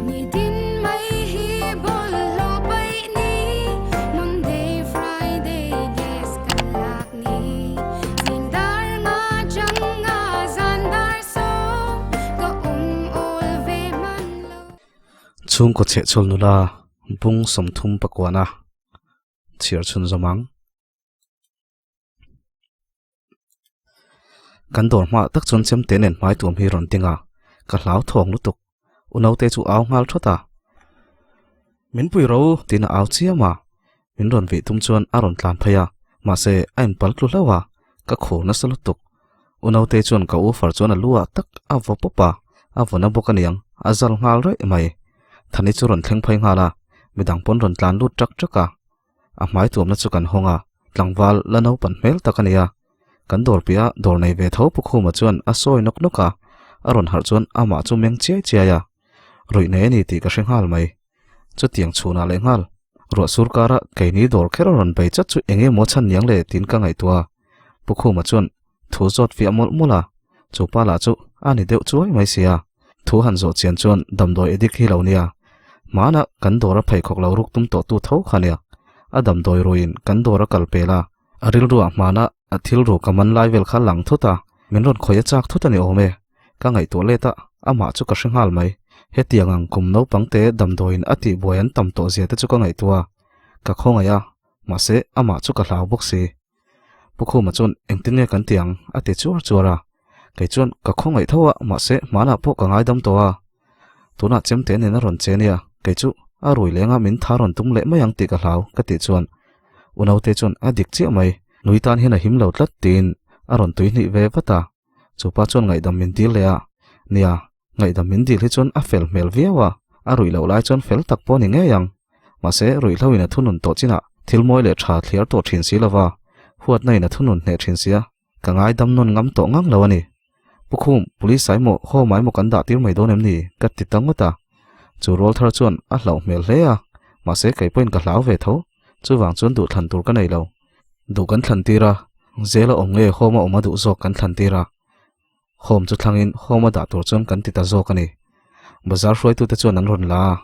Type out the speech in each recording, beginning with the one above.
Nitin mai hi bawlhhlawh paih ni Monday, Friday gas kan lak ni Zing dar nga chang nga zan dar sawm Ka awm awl ve hman lo. Chhungkaw chhehchhawl nula bung 30 pakuana chhiar chhun zawm ang. Kan dawr hmaah tak chuan chemte nen hmai tuam hi rawn ding a, ka hlau thawng lutuk. U naute chu au nghal thawt a. Min pui ro tiin a au chiam a, min rawn vih tum chuan a rawn tlan phei a, mahse a inpal tlu hlauh a, ka khur nasa lutuk. U naute chuan ka u far chuan a lu ah tak a vaw pawp a, a vawn a bawk aniang, a zal nghal raih mai. Thani chu rawn thleng phei nghal a, midang pawn rawn tlan lut ṭak ṭak a. A hmai tuamna chu kan hawng a, tlangval la naupan hmel tak a ni a. Kan dawr piah dawr nei ve tho Pu Khuma chuan a sawi nawk nawk a, a rawn harh chuan amah chu meng chiai chiai a. Ruih nei a ni tih ka hre nghal mai. Chutiang chhunah leh nghal, ruah sur kara keini dawr kher a rawn bei chat chu eng emaw chhan niang le tiin ka ngaihtuah a. Pu Khuma chuan thu zawt fiah mawlh mawlh a, chu pa lah chu a ni deuh chuai mai si a. Thu han zawh chian chuan damdawi edik hi lo nia. Hmanah kan dawr a pheikhawk lo ruk tum tawh tu tho kha nia. A damdawi ruiin kan dawr a kal pel a, a rilruah hmanah a thil ru ka man lai vel kha lang thut a, min rawn khawih a chak thut a ni awm e. Ka ngaihtuah let a, amah chu ka hre nghal mai. Hetiang ang kum naupang te damdawiin a tihbuai an tam tawh zia te chu ka ngaihtuah a, ka khawngaih a, mahse amah chu ka hlau bawk si. Pu Khuma chuan engtin nge kan ti ang? a ti chuar chuar a. Kei chuan ka khawngaih tho a, mahse hmanah pawh ka ngaidam tawh a. Tunah chemte nen a rawn che nia, kei chu a rui lenga min tha rawn tum leh mai ang tih ka hlau ka tih chuan U naute chuan a dik chiah mai, nui tan hian a him lo tlat tiin a rawn tui hnih ve vat a. Chupa chuan ngaihdam min dil leh a, nia, Ngaihdam min dil hi chuan a fel hmel viau a, a ruih loh lai chuan fel tak pawh a ni ngei ang. Mahse, ruihhlo in a thunun tawh chinah thil mawi leh tha thliar tawh thin si lova, huatna in a thunun hneh thin sia, ka ngaidam nawn ngam tawh ngang lo a ni. Pu Khum, Police ai maw, haw mai maw kan dah tir mai dawn em ni? ka ti ta ngawt a. Chu rual thar chuan a hlauh hmel hle a, mahse kei pawhin ka hlau ve tho, chuvang chuan duh thlan tur ka nei lo. Duh kan thlan tir a, zela awm nge hawma awm a duh zawk kan thlan tir a. Home chu thlangin home a dah tur chuan kan ti ta zawk a ni. Bazar hruaitute chuan an rawn la a,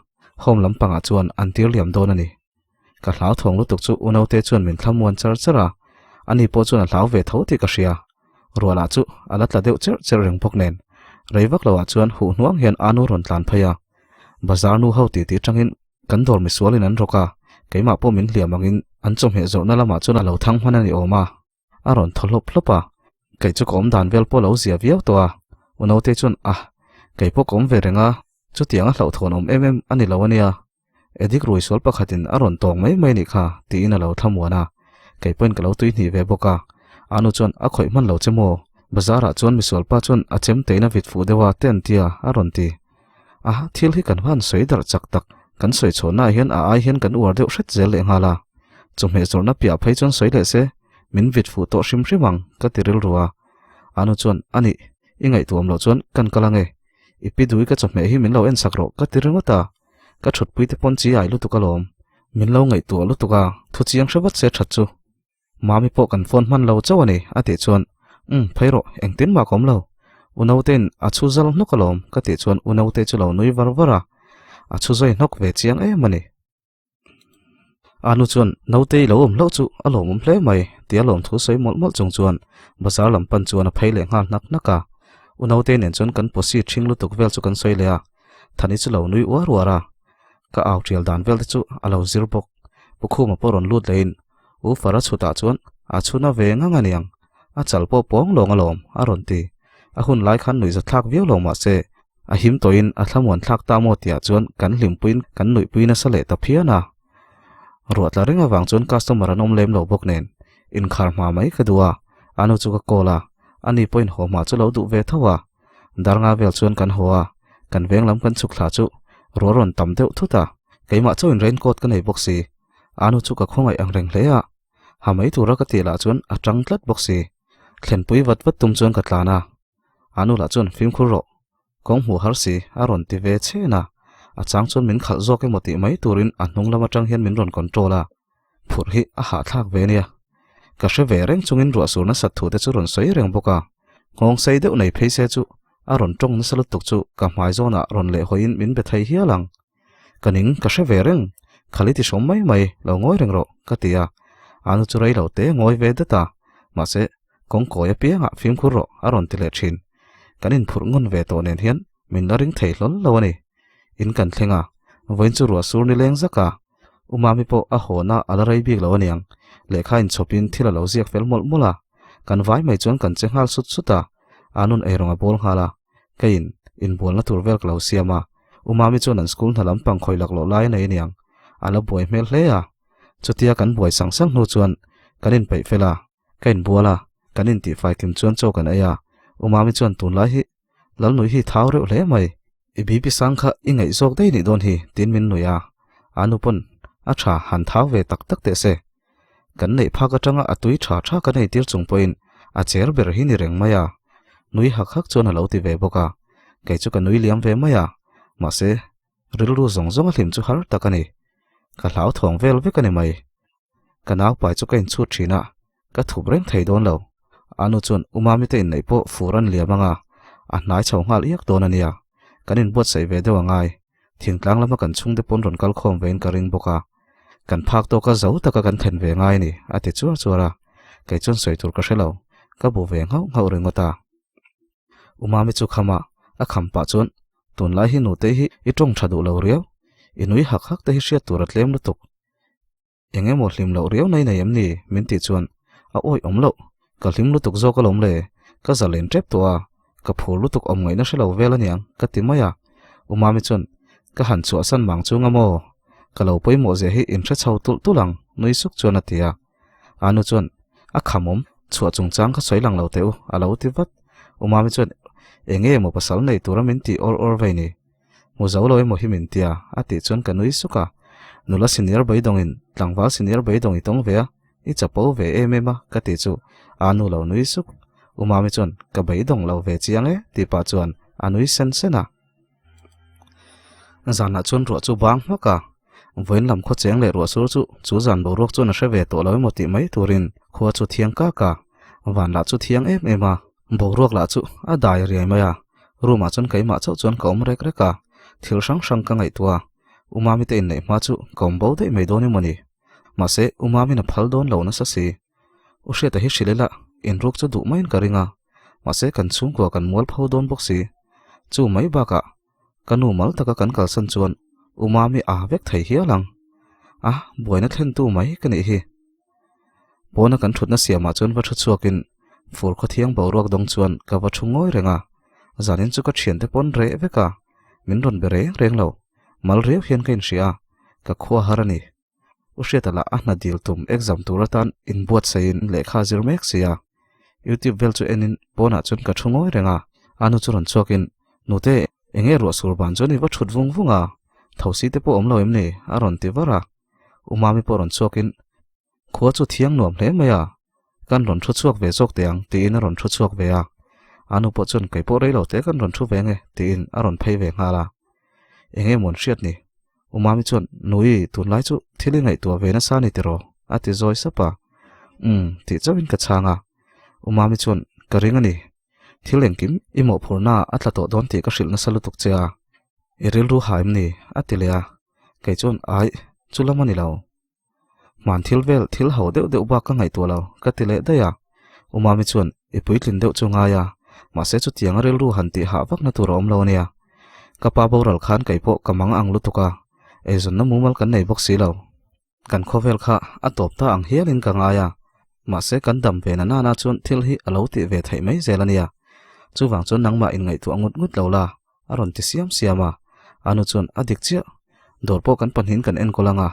home lampangah chuan an tir liam dawn a ni. Ka hlau thawng lutuk chu unaute chuan min thlamuan char char a, ani pawh chuan a hlau ve tho tih ka hria. Ruahlah chu a la tla deuh cherh cherh reng bawk nen, rei vak loah chuan huh hnuang hian anu rawn tlan phei a. Bazar nu ho titi atangin kan dawr misualin an rawk a, keimah pawh min hliam angin an chawhmeh zawrhna lamah chuan a lo thang hman a ni awm a. A rawn thaw hlawp hlawp a, kei chu ka awm dan vel pawh lo zia viau tawh a, u naute chuan ah, kei pawh ka awm ve reng a, chutiang a hlauhthawn awm em em a ni lo a nia, Edik rui sual pakhatin a rawn tawng mai mai a nih kha tiin a lo thlamuan a, kei pawhin ka lo tui hnih ve bawk a, anu chuan a khawih hman lo che maw, bazar ah chuan misual pa chuan a chem tein a vit fuh deuh a te an tia a rawn ti. A, thil hi kan van sawi darh chak tak, kan sawi chhuahnaah hian a ai hian kan uar deuh hret zel leh nghal a. Chawhmeh zawrhna piah phei chuan sawi leh se, min vit fuh tawh hrim hrim ang, ka ti rilru a. Anu chuan, Anih, i ngaihtuam loh chuan kan kal ange. I pi dui ka chawhmeh hi min lo en sak rawh, ka ti ringawt a. Ka thutpui te pawn chi ai lutuk alawm. Min lo ngaihtuah lutuk a, thu chiang hre vat se that chu. Mami pawh kan phone hman lo chauh a ni, a tih chuan, Umm, phei rawh, engtin mah ka awm lo. U Nautein a chhu zal hnawk alawm, ka tih chuan U Naute chu lo nui var var a, a chhu zawi hnawk ve chiang em a ni. A nu chuan, Nautei lo awm hlauh chu a lawmawm hle mai, tia lawmthu sawi mawlh mawlh chung chuan bazar lam pan chuan a phei leh nghal hnak hnak a. U Nautei nen chuan kan posi ṭhing lutuk vel chu kan sawi leh a, Thani chu lo nui uar uar a, ka au ṭial dan vel te chu a lo zir bawk. Pu Khuma pawh rawn lut lehin U Fara chhutah chuan a chhun a ve ngang a niang, a chal pawh pawng lawng alawm, a rawn ti. A hun lai khan nuihza thlak viau lo mah se, a him tawhin a thlamuan thlak ta maw tihah chuan kan hlimpuiin kan nuihpui nasa leh ta phian a. Ruah tla reng avang chuan customer an awm lem lo bawk nen, inkhar hma mai ka duh a, a nu chu ka call a, ani pawhin haw hma chu lo duh ve tho a. Darnga vel chuan kan haw a, kan veng lam kan chhuk thla chu ruah rawn tam deuh thut a, keimah chauhin raincoat ka nei bawk si. Anu chu ka khawngaih ang reng hle a, ha mai tura ka tih lah chuan a tang tlat bawk si. Thlenpui vat vat tum chuan ka tlan a, Anu lah chuan fimkhur rawh, kawng hmuh har si a rawn ti ve chhen a, a chang chuan min khalh zawk emaw tih mai turin a hnung lam atang hian min rawn control a, phurh hi a hahthlak ve nia. Ka hre ve reng chungin ruahsur nasat thu te chu rawn sawi reng bawk a, nghawng sei deuh nei phei se chu. A rawn tawng nasa lutuk chu ka hmai zawnah rawn leh hawiin min be thei hial ang. Ka ning ka hre ve reng, Khali ti hrawm mai mai, lo ngawi reng rawh, ka ti a. Anu chu rei lo te ngawi ve det a, mahse, kawngkawi apiangah fimkhur rawh a rawn ti leh thin. Kan inphurh ngawn ve tawh nen hian min la ring thei hlawl lo a ni. In kan thleng a, vawiin chu ruah sur ni leng zak a, U Mami pawh a hawna a la rei bik lo aniang, lehkha inchhawpin thil a lo ziak fel mawlh mawlh a, kan vai mai chuan kan che nghal sut sut a, Anun eirawng a bawl nghal a, keiin inbualna tur vel ka lo siam a, U Mami chuan an school hna lampang khawi laklawh lai a nei aniang, a la buai hmel hle a, chutia kan buai sang sang hnu chuan kan inpeih fel a, ka inbual a, kan intihfai kim chuan chaw kan ei a, U Mami chuan tunlai hi Lalnui hi thau reuh hle mai, i bibi sang kha i ngaih zawk daih nih dawn hi tiin min nui a, a nu pawn a tha han thau ve tak tak teh se. Kan neih phak atanga a tui tha tha kan eitir chung pawhin a cher ber hi ni reng mai a, nui hak hak chuan a lo ti ve bawk a, kei chu ka nui liam ve mai a, mahse rilru zawng zawng a hlim chu har tak a ni, ka hlauthawng vel vek a ni mai. Ka naupai chu ka inchhut thin a, ka thup reng thei dawn lo. Anu chuan U Mami te inneih pawh fur an liam anga, a hnai chho nghal iak dawn a nia. Kan inbuatsaih ve deuh angai. Thingtlang lama kan chhungte pawn rawn kal khawm vein ka ring bawk a. Kan phak tawka zo taka kan thlen ve ngai a ni, a ti chuar chuar a. Kei chuan sawi tur ka hre lo, ka bu ve nghauh nghauh ringawt a. U Mami chu kham a, a kham pah chuan tunlai hi nute hi i tawng tha duh lo riau, i nui hak hak te hi hriat tur a tlem lutuk. Eng emaw hlim loh riau nei nei em ni? min tih chuan a awih awm loh, ka hlim lutuk zawk alawm le, ka zalen tep tawh a, ka phur lutuk awm ngaihna hre lo vel aniang ka ti mai a, U Mami chuan ka han chhuahsan mang chung a maw? Ka lo pawimawh zia hi in hre chho tulh tulh ang nui suk chuan a ti a, Anu chuan a khamawm chhuah chungchang kha sawi lang lo teh u a lo ti vat, U Mami chuan eng nge maw pasal nei tura min tih awr awr vei ni? Hmu zo lo emaw hi min tia, a tih chuan ka nui suk a. Nula senior beidawngin tlangval senior beidawng i tawng ve a, i chapo ve em em a, ka tih chu a nu lo nui suk. U Mami chuan ka beidawng lo ve chiang e, tih pah chuan a nui sen sen a. Zanah chuan ruah chu bang hmak a, vawiin lam khaw cheng leh ruah sur chu chu zan boruak chuan a hre ve tawh lo emaw tih mai turin khua chu thiang kak a, van lah chu thiang em em a. Boruak lah chu a dai riai mai a, room ah chuan keimah chauh chuan ka awm rek rek a, thil hrang hrang ka ngaihtuah a, U Mami te inneih hma chu ka awm bo daih mai dawn emaw ni? Mahse, U Mami'n a phal dawn lo nasa si. U Hriata hi hrilh ila, inruk chu duh maiin ka ring a, mahse kan chhungkua kan mual pho dawn bawk si. Chu mai bakah ka nu mal taka kan kalsan chuan U Mami a vek thei hial ang. A, buaina thlentu mai ka nih hi. Pawna kan thutna siamah chuan va thu chhuakin fur khawthiang boruak dawng chuan ka va thu ngawi reng a, zanin chu ka thiante pawn reh vek a, min rawn be reng reng lo, mal riau hian ka inhria a, ka khua har a ni. U Hriata lah a hna dil tum exam tur atan inbuatsaihin lehkha a zir mek si a, YouTube vel chu enin pawnah chuan ka thu ngawi reng a, a nu chu rawn chhuakin, Nute, enge ruah sur ban chuan i va thut vung vung a, thosi te pawh awm lo em ni? a rawn ti var a. U Mami pawh rawn chhuakin, Khua chu thiang nuam hle mai a, kan rawn thu chhuak ve zawk teh ang, tiin a rawn thu chhuak ve a. A nu pawh chuan kei pawh rei lo te kan rawn thu ve nge, tiin a rawn phei ve nghal a. Eng nge mawn hriat ni? U Mami chuan, Nui, tunlai chu thil i ngaihtuah ve nasa ni tiraw? a ti zawi sap a. Umm, tih chauhin ka chhang a. U Mami chuan, Ka ring a ni. Thil engkim i mawhphurhna a tla tawh dawn tih ka hrilh nasa lutuk che a. I rilru ha em ni? a ti leh a. Kei chuan ai, chu lam a ni lo. Hman thil vel thil ho deuh deuh bak ka ngaihtuah lo, ka ti leh daih a. U Mami chuan i puitlin deuh chu ngai a, mahse chutiang a rilru han tih hah vakna tur a awm lo a nia. Ka pa boral khan kei pawh ka mang ang lutuk a, eizawnna mumal kan nei bawk si lo. Kan khawvel kha a tawp ta ang hialin ka ngai a, mahse kan dam ve na nana chuan thil hi a lo tih ve theih mai zel a nia. Chuvang chuan nangmah inngaihtuah ngut ngut lo la, a rawn ti siam siam a, a nu chuan a dik chiah, dawr pawh kan pahnihin kan enkawl ang a,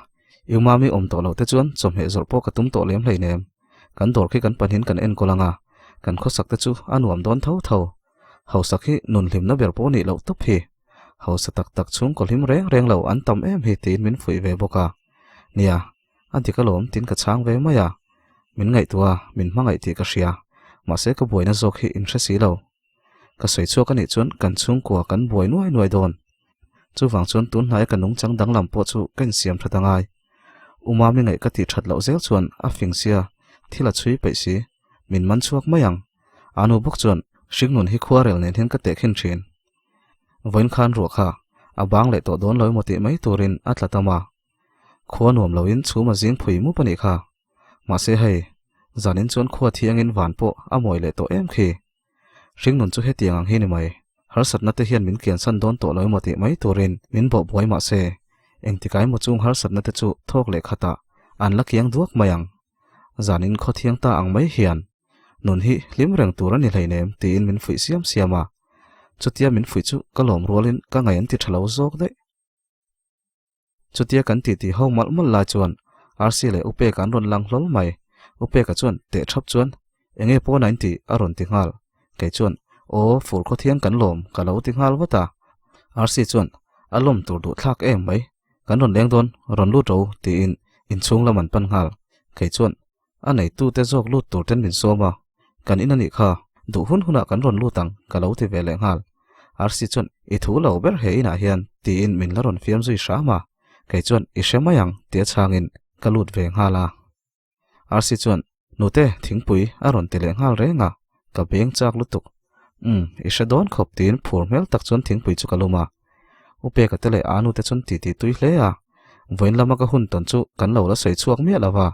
U Mami awm tawh loh te chuan chawhmeh zawrh pawh ka tum tawh lem hleinem, kan dawr khi kan pahnihin kan enkawl ang a, kan khawsak te chu a nuam dawn tho tho, hausak hi nun hlimna ber pawh nih loh tawp hi, hausa tak tak chhungkaw hlim reng reng lo an tam em hi tiin min fuih ve bawk a, nia, a dik alawm tiin ka chhang ve mai a, min ngaihtuah a, min hmangaih tih ka hria, mahse ka buaina zawk hi in hre si lo. Ka sawi chhuak a nih chuan kan chhungkua kan buai nuai nuai dawn. Chuvang chuan tun hnaia ka nungchang danglam pawh chu ka insiam that a ngai. U Mami ngaih ka tih that loh zel chuan a fing sia, thil a chhui peih si. Min man chhuak mai ang. A nu bawk chuan. Hringnun hi khuarel nen hian ka tehkhin thin. Vawiin khan ruah kha a bang leh tawh dawn lo emaw tih mai turin a tla tam a. Khua nuam loin chhum a zing phui mup a nih kha. Mahse hei, zanin chuan khua thiangin van pawh a mawi leh tawh em khi. Hringnun chu hetiang ang hi ni mai. Harsatna te hian min kiansan dawn tawh lo emaw tih mai turin min bawh buai mahse, engtikah emaw chung harsatna te chu thawk leh khatah an la kiang duak mai ang. Zanin khaw thiang ta ang mai hian nun hi hlim reng tur a ni hleinem tiin min fuih siam siam a. Chutia min fuih chu ka lawm rualin ka ngaih an ti tha lo zawk daih. Chutia kan titi ho malh malh lai chuan RC leh Upeka an rawn lang hlawl mai. Upeka chuan teh thap chuan, Enge pawn a inti? a rawn ti nghal. Kei chuan, Aw, fur khawthiang kan lawm, ka lo ti nghal vat a. RC chuan, A lawm tur duh thlak em mai. Kan rawn leng dawn, rawn lut ro, tiin inchhung lam an pan nghal. Kei chuan, A neitute zawk lut tur ten min sawm a, kan in a nih kha, duh hun hunah kan rawn lut ang, ka lo ti ve leh nghal. RC chuan, I thu lo ber he inah hian, tiin min la rawn fiam zui hram a, kei chuan, I hre mai ang, tia chhangin ka lut ve nghal a. RC chuan, Nute, thingpui a rawn ti leh nghal reng a, ka beng chak lutuk. Umm, i hre dawn khawp, tiin phur hmel tak chuan thingpui chu ka lum a. U Peka te leh Anu te chuan titi tui hle a, vawiin lama ka hun tawn chu kan lo la sawi chhuak miah lo va,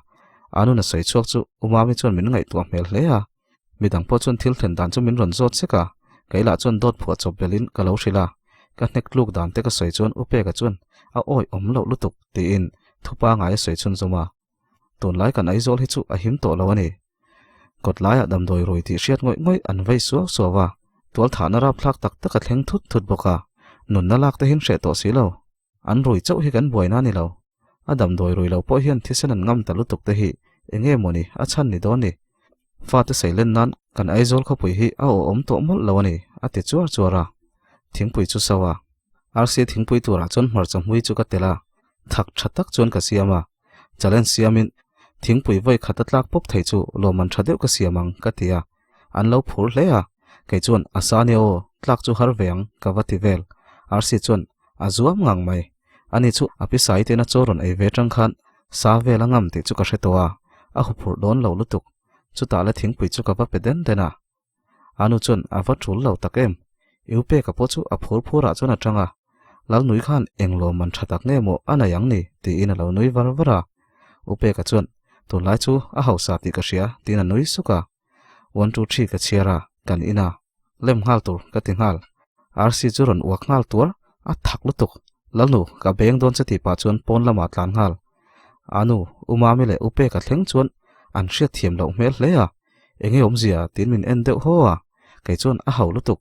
Anun a sawi chhuak chu U Mami chuan min ngaihtuah hmel hle a, midang pawh chuan thil thlen dan chu min rawn zawt sek a, kei lah chuan dawt phuah chawp belin ka lo hrilh a, ka hnek tluk dan te ka sawi chuan U Peka chuan a awi awm loh lutuk tiin thupa ngai a sawi chhunzawm a. Tunlai kan Aizawl hi chu a him tawh lo a ni. Kawtlaiah damdawi rui tih hriat ngawih ngawih an vei suau suau a, tualthahna rapthlak tak tak a thleng thut thut bawk a, nunna lak te hin hreh tawh si lo. An rui chauh hi kan buaina a ni lo. A damdawi rui lo pawh hian thisen an ngam ta lutuk te hi eng nge mawni a chhan ni dawn ni. Fate seilen nan kan Aizawl khawpui hi a awhawm tawh mawlh lo a ni, a ti chuar chuar a. Thingpui chu so a. Arsi thingpui turah chuan hmarcha hmui chu ka telh a, thak tha tak chuan ka siam a. Challenge siamin thingpui vawi khat a tlak pawp thei chu lawmman tha deuh ka siam ang ka ti a, an lo phur hle a, kei chuan a sa nia aw, tlak chu har ve ang ka va ti vel. RC chuan a zuam ngang mai, ani chu a pisai tena chaw rawn ei ve tang khan sa vel a ngam tih chu ka hre tawh a, a huphurh dawn lo lutuk, chutah la thingpui chu ka va pe den den a. A nu chuan a va tul lo tak em? I u Peka pawh chu a phur phur ah chuan a tang a, Lalnui khan eng lawmman tha tak nge maw a nei ang ni? tiin a lo nui var var a. U Peka chuan, Tunlai chu a hausa tih ka hria, tiin a nui suk a. One two three ka chhiar a, kan in a. Lem nghal tur ka ti nghal. Rc chu rawn uak nghal tuar, a thak lutuk. Lalnu, ka beng dawn che tih pah chuan pawn lamah tlan nghal. A nu, U Mami leh U Peka thleng chuan an hriat thiam loh hmel hle a. Enge awmzia tiin min en deuh haw a, kei chuan a hau lutuk.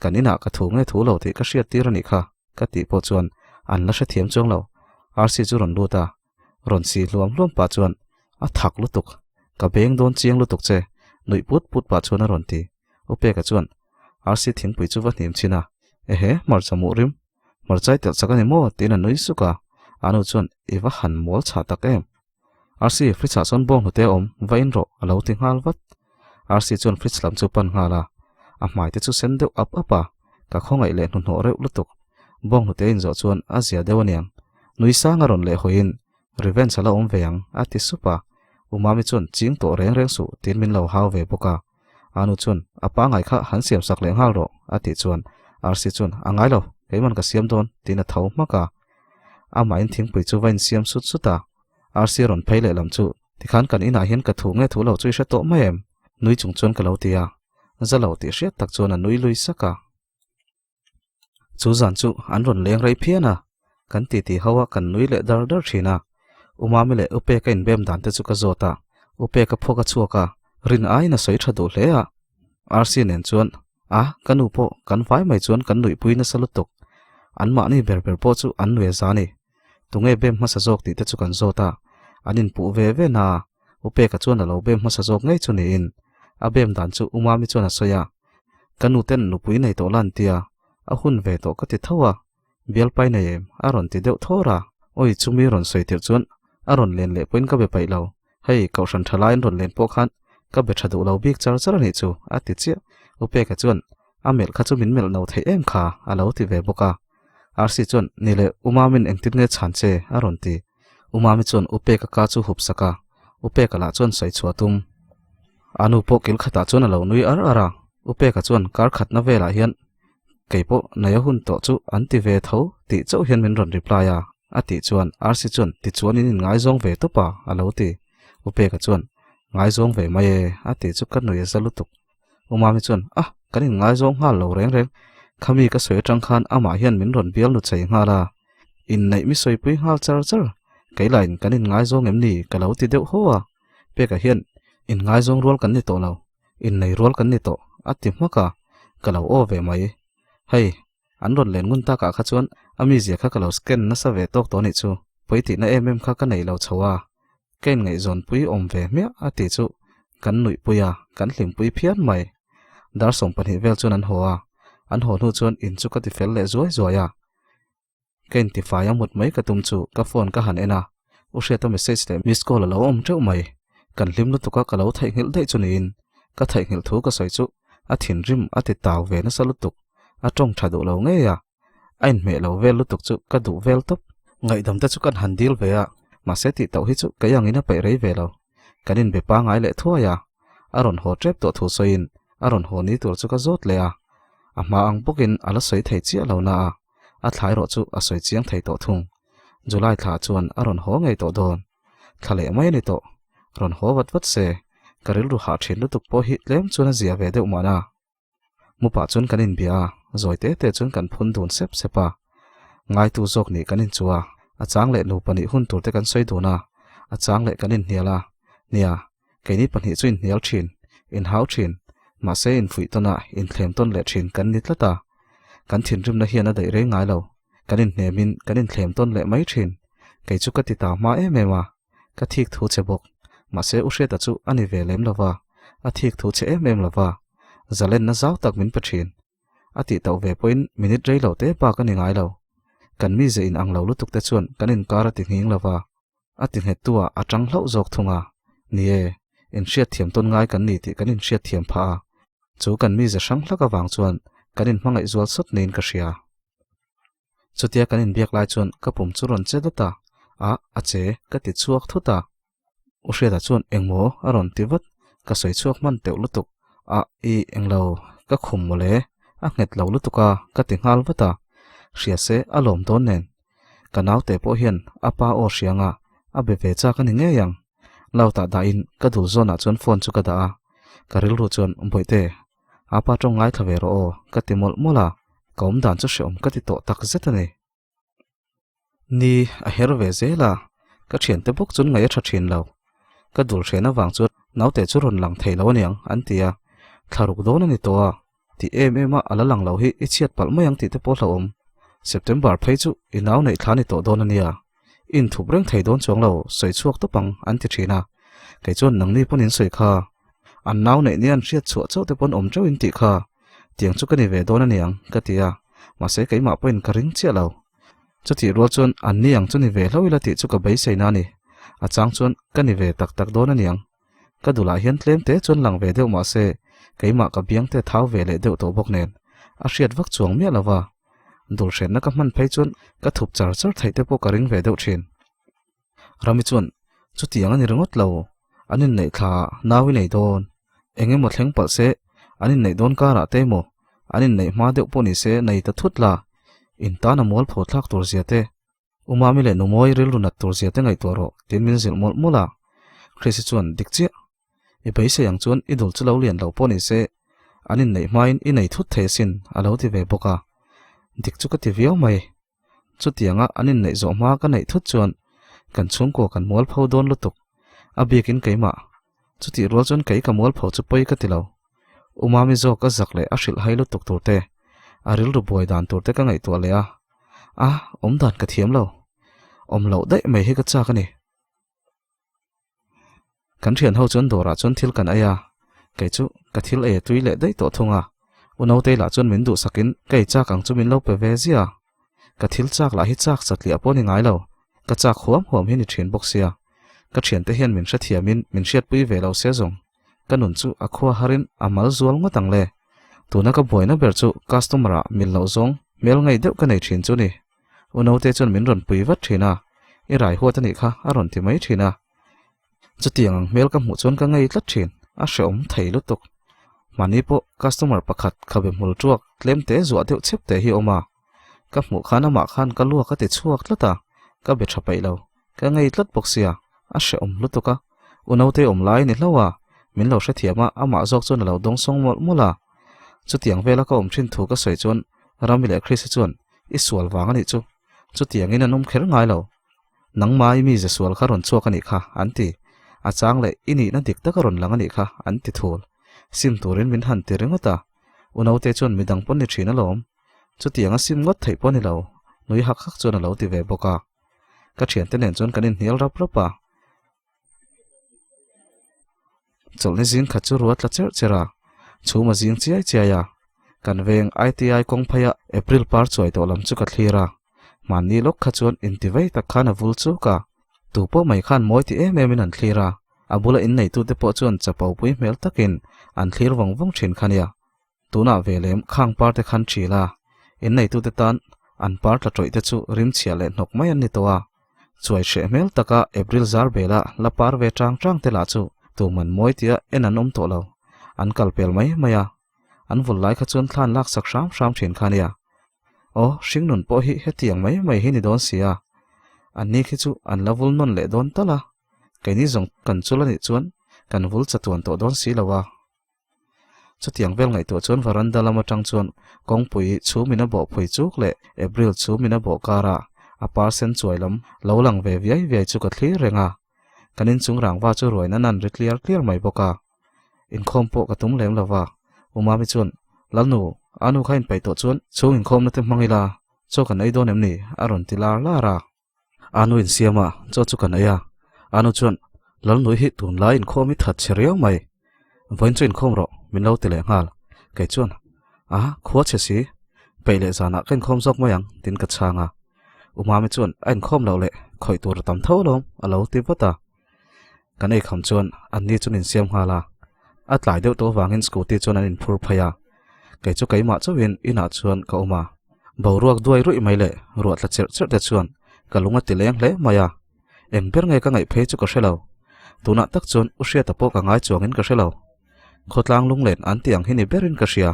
Kan inah ka thu nge thu lo tih ka hriat tir a nih kha, ka tih pawh chuan an la hrethiam chuang lo. Rc chu rawn lut a, rawn si hluam hluam pah chuan a thak lutuk, ka beng dawn chiang lutuk che, nuih put put pah chuan a rawn ti. U Peka chuan Rc thingpui chu va hnim chhin a, Ehe, hmarcha muh rim, hmarchai telh chak a ni maw? tiin a nui suk a, a nu chuan I va han mawl chhah tak em? Rc, fridge ah chuan bawng hnute a awm, va in rawh, a lo ti nghal vat. Rc chuan fridge lam chu pan nghal a, a hmai te chu sen deuh ap ap a, ka khawngaih leh hnuhnawh reuh lutuk. Bawng hnute in zawh chuan a zia deuh aniang. Nui sang a rawn leh hawiin, Revenge a la awm ve ang, a ti sup a. U Mami chuan ching tawh reng reng suh tiin min lo hau ve bawk a. Anu chuan, A pangai kha han siam sak leh nghal rawh, a tih chuan Rc chuan, A ngai lo, keiman ka siam dawn, tiin a tho hmak a. Amahin thingpui chu va insiam sut sut a. Rc rawn phei leh lam chu, Tikhan kan inah hian ka thu nge thu lo chu i hre tawh mai em? Nui chung chuan ka lo ti a. Za lo tih hriat tak chuan a nui lui sak a. Chu zan chu an rawn leng rei phian a, kan titi ho a kan nui leh dar dar thin a. U Mami leh U Peka inbem dan te chu ka zawt a, U Peka phawk a chhuak a, rin aiin a sawi tha duh hle a. Rc nen chuan, A, ka nu pawh kan vai mai chuan kan nuihpui nasa lutuk. Anmahni ber ber pawh chu an nui a za ni. Tunge bem hmasa zawk tih te chu kan zawt a, an inpuh ve ve na a, U Peka chuan a lo bem hmasa zawk ngei chu niin a bem dan chu U Mami chuan a sawi a, Ka nu ten nupui nei tawh la an tia, a hun ve tawh ka ti tho a, bialpai nei em? a rawn ti deuh thawr a, awi chumi rawn sawi tirh chuan a rawn len leh pawhin ka be paih lo, hei kohhran tha laiin rawn len pawh khan ka be tha duh lo bik char char a nih chu a ti chiah, U Peka chuan a melh kha chu min melh no theih em kha a lo ti ve bawk a. Rc chuan, Ni leh, U Mamin engtin nge chhan che? a rawn ti. U Mami chuan U Peka ka chu hup sak a, U Peka lah chuan sawi chhuah tum. A nu pawh kil khatah chuan a lo nui ar ar a. U Peka chuan kar khatna velah hian kei pawh nei a hun tawh chu an ti ve tho tih chauh hian min rawn reply a, a tih chuan Rsi chuan tichuan in inngaizawng ve tawp a, a lo ti. U Peka chuan ngaizawng ve mai e, a tih chu ka nui a za lutuk. U Mami chuan ah, kan inngaizawng nghal lo reng reng, khami ka sawi atang khan amah hian min rawn bial nu chei nghal a, inneih mi sawipui nghal char char, kei lahin kan inngaizawng em ni ka lo ti deuh haw a, Peka hian inngaizawng rual kan ni tawh lo. Innei rual kan ni tawh, a ti hmak a, ka lo aw ve mai. Hei, an rawn len ngun takah kha chuan a mizia kha ka lo scan nasa ve tawk tawh anih chu, pawi tihna em em kha ka nei lo chho a, ka inngaihzawnpui awm ve hmiah a tih chu kan nuihpui a, kan hlimpui phian mai. Dar 12 vel chuan an haw a, an haw hnu chuan in chu ka ti fel leh zuai zuai a. Ka intifai a mut mai ka tum chu ka phone ka han en a, U Hriata message leh miss call a lo awm teuh mai. Kan hlim lutuk a ka lo theihnghilh daih chu niin ka theihnghilh thu ka sawi chu a thinrim a ti tau ve nasa lutuk, a tawng tha duh lo ngei a, a inhmeh lo vel lutuk chu ka duh vel tawp. Ngaihdam te chu kan han dil ve a, mahse tih tauh hi chu kei angin a peih rei ve lo. Kan inbe pangai leh thuai a, a rawn haw tep tawh thu sawiin a rawn haw ni tur chu ka zawt leh a, a hma ang bawkin a la sawi thei chiah lo na a. a thla erawh chu a sawi chiang thei tawh thung. July thla chuan a rawn haw ngei tawh dawn. Thla leh mai a ni tawh. Rawn haw vat vat se, ka rilru hah thin lutuk pawh hi tlem chuan a zia ve deuh mahna. Mu pah chuan kan inbia a, zawi te te chuan kan phun dun sep sep a. Ngaitu zawk nih kan inchu a, a chang leh nupa nih hun tur te kan sawi dun a, a chang leh kan inhnial a. Nia, keini pahnih chu inhnial thin, inhau thin, mahse infuih tawn a, inthlem tawn leh thin kan ni tlat a. Kan thinrimna hian a daih reng ngai lo, kan inhnemin kan inthlem tawn leh mai thin. Kei chu ka ti ta hma em em a, ka thik thu che bawk. Mahse U Hriata chu a ni ve lem lo va, a thik thu che em em lo va, zalenna zau tak min pe thin. A tih tauh ve pawhin minute rei lo te bak a ni ngai lo. Kan mize in ang lo lutuk te chuan kan inkar a ti nghing lo va. A ti nghettu ah a tang hlauh zawk thung a, ni e, inhriatthiam tawn ngai kan ni tih kan inhriatthiam phah a, chu kan mize hrang hlak avang chuan kan inhmangaih zual sawt niin ka hria. Chutia kan inbiak lai chuan ka pum chu rawn che dawt a, a, a che, ka ti chhuak thut a. U Hriata chuan engmaw a rawn ti vat, ka sawi chhuak hman teuh lutuk, a, i, englo, ka khum mawle, a nghet lo lutuk a, ka ti nghal vat a, hria se a lawm dawn nen. Ka naute pawh hian a pa aw hrianga a be ve chak a ni ngei ang. Lautah dahin ka dul zawnah chuan phone chu ka dah a, ka rilru chuan Bawihte, a pa tawng ngaithla ve rawh aw ka ti mawlh mawlh a, ka awm dan chu hreawm ka ti tawh tak zet a ni. Ni, a her ve zel a, ka thiante bawk chuan ngaih a tha thin lo. Ka dul hren avang chuan naute chu rawn lang thei lo aniang an ti a, thlaruk dawn a ni tawh a. Ti em em a a la lang lo hi i chhiat palh mai ang tih te pawh hlauhawm. September phei chu i nau neih thla ni tawh dawn a nia. I inthup reng thei dawn chuang lo, sawi chhuak tawp ang an ti thin a. Kei chuan nangni pawn in sawi kha. An nau neih nia an hriat chhuah chauh te pawn awm teuh in tih kha. Tiang chu ka ni ve dawn a niang ka ti a, mahse keimah pawhin ka ring chiah lo. Chutih rual chuan an ni ang chu ni ve hlauh ila tih chu ka beisei na a ni. A chang chuan ka ni ve tak tak dawn a niang. Ka dulah hian tlem te chuan lang ve deuh mah se, keimah ka biang te thau ve leh deuh tawh bawk nen, a hriat vak chuang miah lo va. Dul hrenna ka hman phei chuan ka thup char char theih te pawh ka ring ve deuh thin. Rami chuan, Chutiang a ni ringawt lo, an inneih thla ah nau i nei dawn. Eng emaw thleng palh se, an inneih dawn karah te emaw, an inneih hma deuh pawh ni se nei ta thut la, in tan a mualpho thlak tur zia te, U Mami leh Nu Mawi rilru nat tur zia te ngaihtuah rawh tiin min zilh mawlh mawlh a. Chrissy chuan dik chiah. I beisei ang chuan i dul chu lo lian lo pawh ni se, an inneih hmain i nei thut thei asin a lo ti ve bawk a. Dik chu ka ti viau mai. Chutianga an inneih zawh hma ka neih thut chuan kan chhungkua kan mualpho dawn lutuk. A bikin keimah. Chutih rual chuan kei ka mualpho chu pawi ka ti lo. U Mami zawk a zak leh a hrilh hai lutuk tur te, a rilru buai dan tur te ka ngaihtuah leh a. A, awm dan ka thiam lo. Awm loh daih mai hi ka chak a ni. Kan thian ho chuan dawrah chuan thil kan ei a, kei chu ka thil ei a tui leh daih tawh thung a. U Nautei lah chuan min duhsakin ka ei chak ang chu min lo pe ve ziah a. Ka thil chak lah hi chak satliah pawh a ni ngai lo, ka chak huam huam hi ni thin bawk sia. Ka thiante hian min hrethiamin min hriatpui ve lo se zawng. Ka nun chu a khua harin a mal zual ngawt ang le. Tuna ka buaina ber chu customer ah mil loh zawng hmel ngei deuh ka nei thin chu ni. U Naute chuan min rawn pui vat thin a, i rai huat a nih kha a rawn ti mai thin a. Chutiang ang hmel ka hmuh chuan ka ngei tlat thin, a hreawm thei lutuk. Mahni pawh customer pakhat khabe hmul tuak tlem te zuah deuh chep te hi a awm a. Ka hmuh khan amah khan ka luak a ti chhuak tlat a, ka be tha peih lo. Ka ngei tlat bawk sia, a hrehawm lutuk a. U naute awm lai ni hlauh a, min lo hrethiam a, amah zawk chuan a lo dawng sawng mawlh mawlh a. Chutiang vela ka awm thin thu ka sawi chuan Rami leh Chris-i chuan i sual vang a nih chu, chutiangin an awm kher ngai lo. Nangmah i mize sual kha rawn chhuak a nih kha, an ti. A chang leh i nihna dik taka rawn lang a nih kha, an ti thul. Sim turin min han ti ringawt a. U naute chuan midang pawn ni thin alawm. Chutianga sim ngawt theih pawh a ni lo, nui hak hak chuan a lo ti ve bawk a. Ka thiante nen chuan kan inhnial rap rap a. Chawlhni zing khat chu ruat tla cherh cherh a, chhum a zing chiai chiai a. Kan veng ITI kawng phei a April par chuai tawh lam chu ka thlir a. Mahni lawk kha chuan inti vei tak khan a vul chuk a. Tu pawh mai khan mawi ti em em in an thlir a, a bula inneitute pawh chuan chapo pui hmel takin an thlir vawng vawng thin kha nia. Tunah ve lem khang par te khan ṭhil a, inneitute tan an par tla ṭawih te chu rim chhiah leh hnawk mai an ni tawh a. Chuai hreh hmel taka April zar bela la par ve ṭang ṭang te lah chu tuman mawi tia en an awm tawh lo. An kal pel mai mai a, an vul lai kha chuan thlan lak sak hram hram ṭhin kha nia. Aw, hringnun pawh hi hetiang mai mai hi ni dawn si a, anni khi chu an la vul nawn leh dawn tal a, keini zawng kan chul a nih chuan kan vul chatuan tawh dawn si lo a. Chutiang vel ngaihtuah chuan varanda lam atang chuan kawngpui chhum in a bawh phui chuk leh April chhum in a bawh karah a par sen chuai lam lo lang ve viai viai chu ka thlir reng a. Kan inchung rangva chu ruai nan an ri tliar tliar mai bawk a. Inkhawm pawh ka tum lem lova. U Mami chuan, Lalnu, a nu kha inpeih tawh chuan chhung inkhawmna te hmang ila, chaw kan ei dawn em ni? a rawn ti lar lar a. A nu insiam a, chaw chu kan ei a. A nu chuan, Lalnui hi tunlai inkhawm i that chhe riau mai. Vawiin chu inkhawm rawh, min lo ti leh nghal. Kei chuan, A, khua chhe si. Peih leh zanah ka inkhawm zawk mai ang, tiin ka chhang a. U Mami chuan, A inkhawm loh leh khawih tur a tam tho alawm, a lo ti vat a. Kan ei kham chuan anni chuan insiam nghal a. A tlai deuh tawh avangin scooty chuan an inphur phei a. Kei chu keimah chauhin inah chuan ka awm a. Boruak duai ruih mai leh ruah tla cherh cherh te chuan ka lung a ti leng hle mai a. Eng ber nge ka ngaih phei chu ka hre lo. Tunah tak chuan U Hriata pawh ka ngai chuangin ka hre lo. Khawtlang lunglen an tih ang hi ni berin ka hria.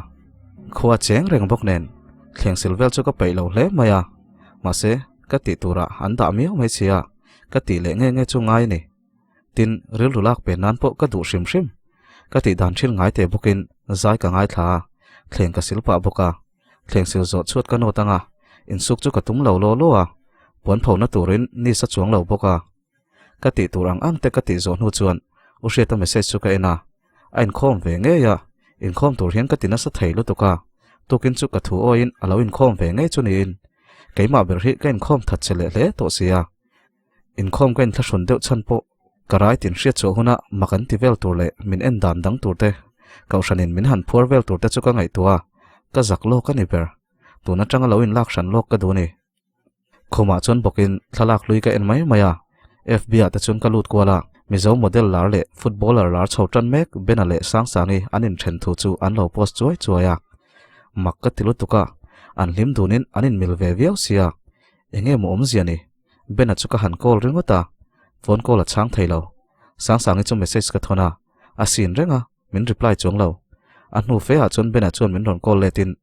Khua cheng reng bawk nen thleng sil vel chu ka peih lo hle mai a. Mahse, ka tih turah an dah miau mai si a, ka tih leh nge nge chu ngai a ni. Tin, rilru lak pen nan pawh ka duh hrim hrim. Ka tih dan thil ngai teh bawkin zai ka ngaithla a, thleng ka sil pah bawk a. Thleng sil zawh chhuat ka nawt ang a, insuk chu ka tum lo law law a, puan phona turin ni sa chuang lo bawk a. Ka tih tur ang ang te ka tih zawh hnu chuan U Hriata message chu ka en a, a inkhawm ve ngei a, inkhawm tur hian ka ti nasa thei lutuk a, tukin chu ka thu awiin a lo inkhawm ve ngei chu niin keimah ber hi ka inkhawm that che leh hle tawh si a. Inkhawm ka inthlahrun deuh chhan pawh ka rai tin hriat chhuah huna mak an ti vel tur leh min en dan dang tur te, kohhranin min han phuar vel tur te chu ka ngaihtuah a, ka zak lawk a ni ber. Tun atanga lo inlak hran lawk ka duh a ni. Khumah chuan bawkin thlalak hlui ka en mai mai a, FB ah te chuan ka lut kual a, Mizo model lar leh footballer lar chho tan mek Bena leh Sangsangi an inthen thu chu an lo post chuai chuai a. Mak ka ti lutuk a, an hlim dunin an inmil ve viau sia, enge maw awmzia ni? Bena chu ka han call ringawt a, phone call a chhang thei lo. Sangsangi chu message ka thawn a, a sin reng a, min reply chuang lo. A hnu fe ah chuan Bena chuan min rawn call let in,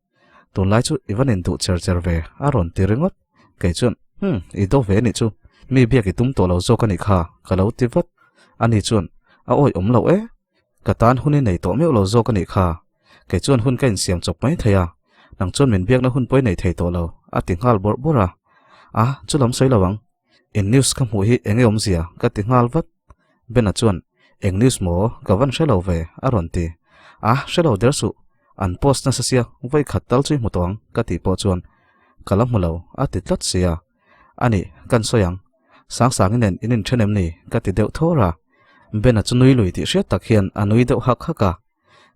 Tunlai chu i van induh cher cher ve, a rawn ti ringawt. Kei chuan, Hmm, i do ve anih chu, mi biak i tum tawh lo zawk anih kha, ka lo ti vat. Ani chuan, A awi awm lo e, ka tan hun i nei tawh meuh lo zawk anih kha. Kei chuan hun ka insiam chawp mai thei a, nang chuan min biakna hun pawh i nei thei tawh lo, a ti nghal bawrh bawrh a. A, chu lam sawi lo ang. In news ka hmuh hi eng nge awmzia? ka ti nghal vat. Bena chuan, Eng news maw? Ka van hre lo ve, a rawn ti. A, hre lo der suh. An post nasa sia, vawi khat tal chu i hmu tawh ang, ka tih pawh chuan, Ka la hmu lo, a ti tlat sia. A nih, kan sawi ang. Sangsangi nen in inthen em ni? ka ti deuh thawr a. Bena chu nui lui tih hriat tak hian a nui deuh hak hak a.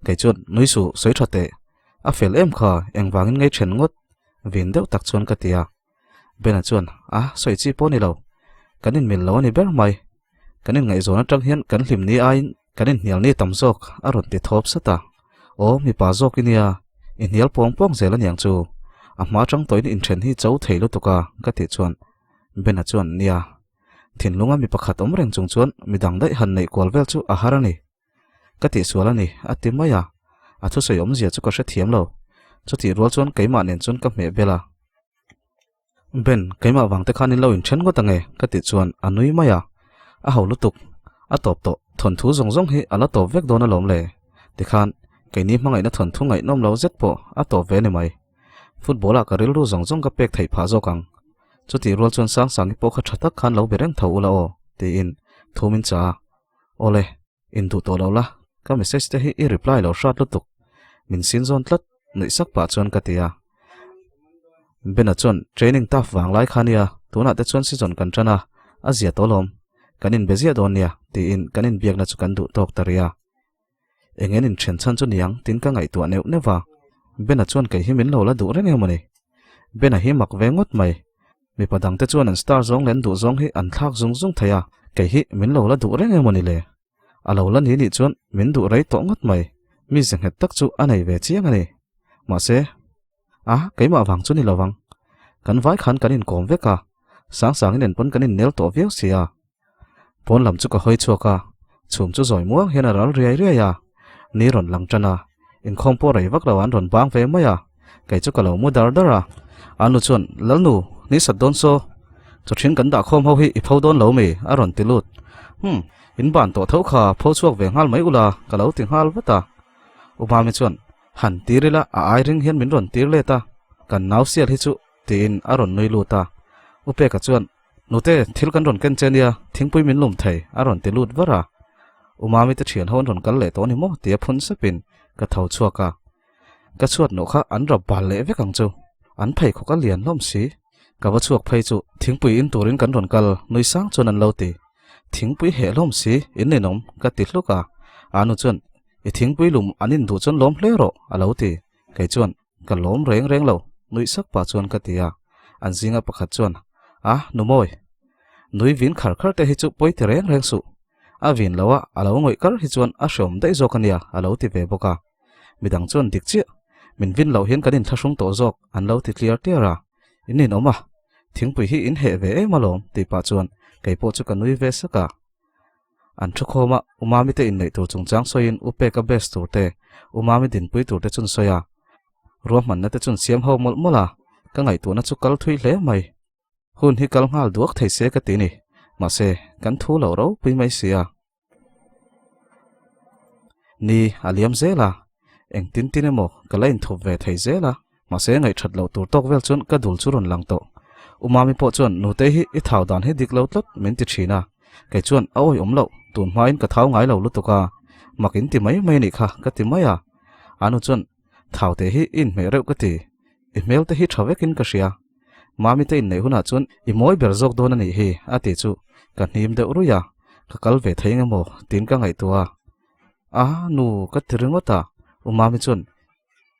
Kei chuan, Nui suh, sawi tha teh. A fel em kha, engvangin ngei then ngawt? Vin deuh tak chuan ka ti a. Bena chuan, A, sawi chi pawh a ni lo. Kan inmil lo a ni ber mai. Kan inngaihzawn atang hian kan hlim ni aiin kan inhnial ni tam zawk, a rawn ti thawp sat a. Aw, mipa zawk i nia, i hnial pawng pawng zel a niang chu. A hma atang tawhin inthen hi cho thei lutuk a, ka tih chuan Bena chuan, Nia, thinlunga mi pakhat awm reng chung chuan midang daih han neih kual vel chu a har a ni. Ka tihsual a ni, a ti mai a. A thusawi awmzia chu ka hrethiam lo. Chutih rual chuan keimah nen chuan ka hmeh bel a. Ben, keimah vang te khan in lo inthen ngawt ange ka tih chuan a nui mai a. A ho lutuk. A tawp tawh. Thawnthu zawng zawng hi a la tawp vek dawn alawm le. Tikhan, keini hmangaihna thawnthu ngaihnawm lo zet pawh a tawp ve ni mai. Football ah ka rilru zawng zawng ka pek theih phah zawk ang. Chutih rual chuan Sangsangi pawh kha tha tak khan lo be reng tho ula aw, tiin thu min chah a. Awle, induh tawh lo la, ka message te hi i reply lo hrat lutuk. Min sin zawn tlat, nuih sak pah chuan ka ti a. Bena chuan training tough vang lai kha nia, tunah te chuan season kan tan a, a zia tawh lawm. Kan inbe ziah dawn nia, tiin kan inbiakna chu kan duh tawk ta rih a. Eng en inthen chhan chu niang tin ka ngaihtuah neuh neuh va, Bena chuan kei hi min lo la duh reng em a ni. Bena hi mak ve ngawt mai. Mipa dangte chuan an star zawng leh an duh zawng hi an thlak zung zung thei a, kei hi min lo la duh reng em a ni le. A lo la ni nih chuan min duh rei tawh ngawt mai, mi ze nghet tak chu a nei ve chiang a ni. Mahse, a keimah vang chu ni lo vang. Kan vai khan kan inkawm vek a, Sangsangin en pawn kan innel tawh viau si a. Pawn lam chu ka hawi chhuak a, chhum chu zawi muang hian a ral riai riai a, ni rawn lang tan a, inkhawm pawh rei vak lo an rawn bang ve mai a, kei chu ka lo mu dar dar a. A nu chuan, Lalnu, ni sat dawn saw, chaw thin kan dah khawm ho hi i pho dawn lo mi? a rawn ti lut. Hum, in ban tawh tho kha pho chhuak ve nghal mai ula, ka lo ti nghal vat a. U Mami chuan, Han tir ila, a ai ring hian min rawn tir let a, kan nau sial hi chu, tiin a rawn nui lut a. U Peka chuan, Nute, thil kan rawn ken che nia, thingpui min lum thei, a rawn ti lut var a. U Mami te thian ho an rawn kal leh tawh a ni maw? tia phun sapin ka tho chhuak a. Ka chhuat nawh kha an rap bal leh vek ang chu. An pheikhawk a lian hlawm si. Ka va chhuak phei chu thingpui in turin kan rawn kal, nui sang chuan an lo ti. Thingpui heh hlawm si, in ninawm, ka ti hluk a. Anu chuan, I thingpui lum an induh chuan lawm hle rawh, a lo ti. Kei chuan, Ka lawm reng reng lo, nuih sak pah chuan ka ti a. An zinga pakhat chuan, A, nu mawi. Nui vin khar khar te hi chu pawi ti reng reng suh. A vin lo a, a lo ngawih kar hi chuan a hreawm daih zawk a nia, a lo ti ve bawk a. Midang chuan dik chiah, min vin loh hian kan inthlahrung tawh zawk, an lo ti tliar tliar a. In inawm a, thingpui hi in heh ve em alawm, tih pah chuan kei pawh chu ka nui ve sak a. An thu khawm a, U Mami te inneih tur chungchang sawiin U Peka best tur te, U Mami dinpui tur te chun sawi a. Ruahmanna te chun siam ho mawlh mawlh a, ka ngaihtuahna chu kal thui hle mai. Hun hi kal nghal duak thei se ka ti ni, mahse kan thu lo ropui mai si a. Ni, a liam zel a, engtin tin emaw ka la inthup ve thei zel a. Mahse, ngaihthat loh tur tawk vel chuan ka dul chu rawn lang tawh. U Mami pawh chuan Nutei hi i thau dan hi dik lo tlat min ti thin a. Kei chuan a awi awm loh, tun hmain ka thau ngai lo lutuk a, mak in ti mai mai a nih kha ka ti mai a. Anu chuan Thau te hi i inhmeh reuh ka ti, i hmel te hi tha vekin ka hria. Mami te inneih hunah chuan i mawi ber zawk dawn a nih hi a ti chu ka hnim deuh ruih a, ka kal ve thei eng emaw tiin ka ngaihtuah a. A nu ka ti ringawt a, U Mami chuan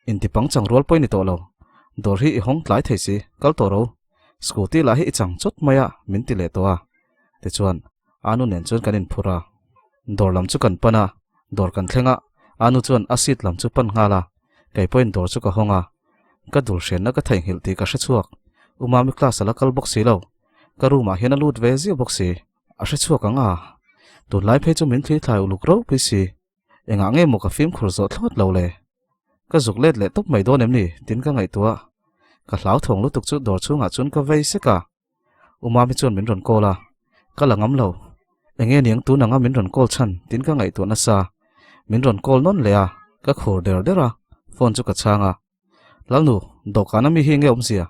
Inti pangchang rual pawh i ni tawh lo. Dawr hi i hawng tlai thei si, kal tawh ro. Scooty lah hi i chang chawt mai a, min ti leh tawh a. Tichuan, Anu nen chuan kan inphur a. Dawr lam chu kan pan a, dawr kan thleng a, Anu chuan a seat lam chu pan nghal a. Kei pawhin dawr chu ka hawng a. Ka dul hrianna ka theihnghilh tih ka hre chhuak. U Mami class a la kal bawk si lo. Ka room ah hian a lut ve ziah bawk si. A hre chhuak ang a. Tunlai phei chu min thli thlai uluk ropui si. Engah nge maw ka fimkhur zawh thlawt lo le? Ka zuk let leh tawp mai dawn em ni? Tin ka ngaihtuah. Ka hlauthawng lutuk chu dawr chhungah chuan ka vei sek a. U Mami chuan min rawn call a. Ka la ngam lo. Enge niang tun anga min rawn call chhan tin ka ngaihtuah nasa. Min rawn call nawn leh a, ka khur der der a, phone chu ka chhang a. Lalnu, dawhkan ami hi enge awmzia?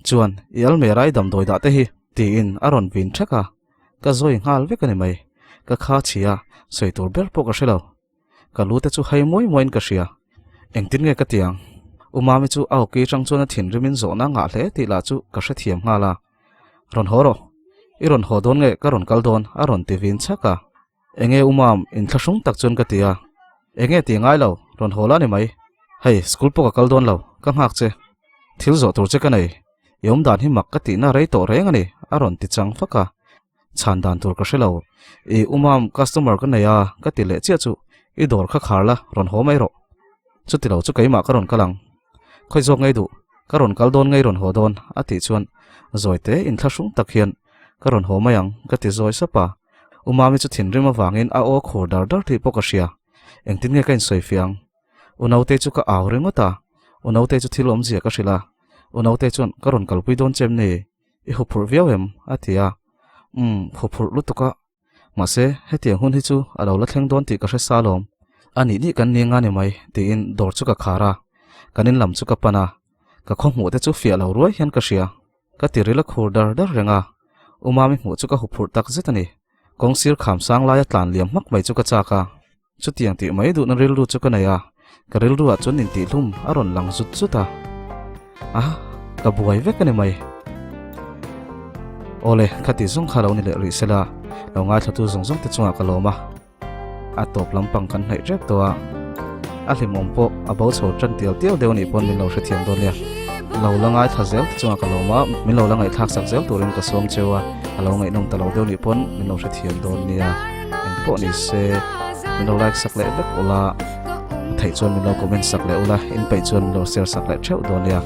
Chuan, i almera i damdawi dah te hi? Tiin a rawn vin thek a, ka zawi nghal vek a ni mai. Ka kha chhi a, sawi tur ber pawh ka hre lo. Ka lu te chu hai muai muaiin ka hria. Engtin nge ka ti ang? U Mami chu a awki atang chuan a thinrimin zawhna a ngah hle tih lah chu ka hrethiam nghal a. Rawn haw rawh. I rawn haw dawn nge ka rawn kal dawn? a rawn ti vin chhak a. Enge u Mam, inthlahrung tak chuan ka ti a. Enge ti ngai lo, rawn haw la ni mai. Hei, school pawh ka kal dawn lo, ka nghak che. Thil zawh tur che ka nei. I awm dan hi mak ka tihna rei tawh reng a ni, a rawn ti chang fak a. Chhan dan tur ka hre lo. I u Mam, customer ka nei a, ka ti leh chiah chu. I dawr kha khar la, rawn haw mai rawh. Chuti lo chu keimah ka rawn kal ang. Khawi zawk ngei duh, ka rawn kal dawn ngei rawn haw dawn, a tih chuan zawi te inthlahrung tak hian ka rawn haw mai ang, ka ti zawi sap a. U Mami chu thinrim avangin a aw khur dar dar tih pawh ka hria. Engtin nge ka insawi fiah ang? U Nautei chu ka au ringawt a, U Nautei chu thil awmzia ka hrilh a, U Nautei chuan ka rawn kalpui dawn che em ni? I huphurh viau em? a ti a. Umm, huphurh lutuk a. Mahse, hetiang hun hi chu a lo la thleng dawn tih ka hre sa alawm. A nih nih kan ni nga ni mai, tiin dawr chu ka khar a. Kan in lam chu ka pan a. Ka khaw hmuh te chu fiah lo ruai hian ka hria. Ka ti ril a khur dar dar reng a. U Mami hmuh chu ka huphurh tak zet a ni. Kawng sir kham sang laia tlan liam hmak mai chu ka chak a. Chutiang tih mai duhna rilru chu ka nei a, ka rilruah chuan intihhlum a rawn lang zut zut a. A, ka buai vek a ni mai. Awle, khati zawng kha lo ni leh rih sela, lo ngaithlatu zawng zawng te chungah ka lawm a. A tawp lampang kan hnaih rep tawh a, a hlimawm pawh a bo chho tan tial tial deuh a nih pawn min lo hrethiam dawn nia. Lo la ngaithla zel te chungah ka lawm a, min lo la ngaihthlak sak zel turin ka sawm cheu a, a lo ngaihnawm ta lo deuh nih pawn min lo hrethiam dawn nia. Eng pawh ni se, min lo like sak leh vek ula, a theih chuan min lo comment sak leh ula, in peih chuan min lo share sak leh theuh dawn nia.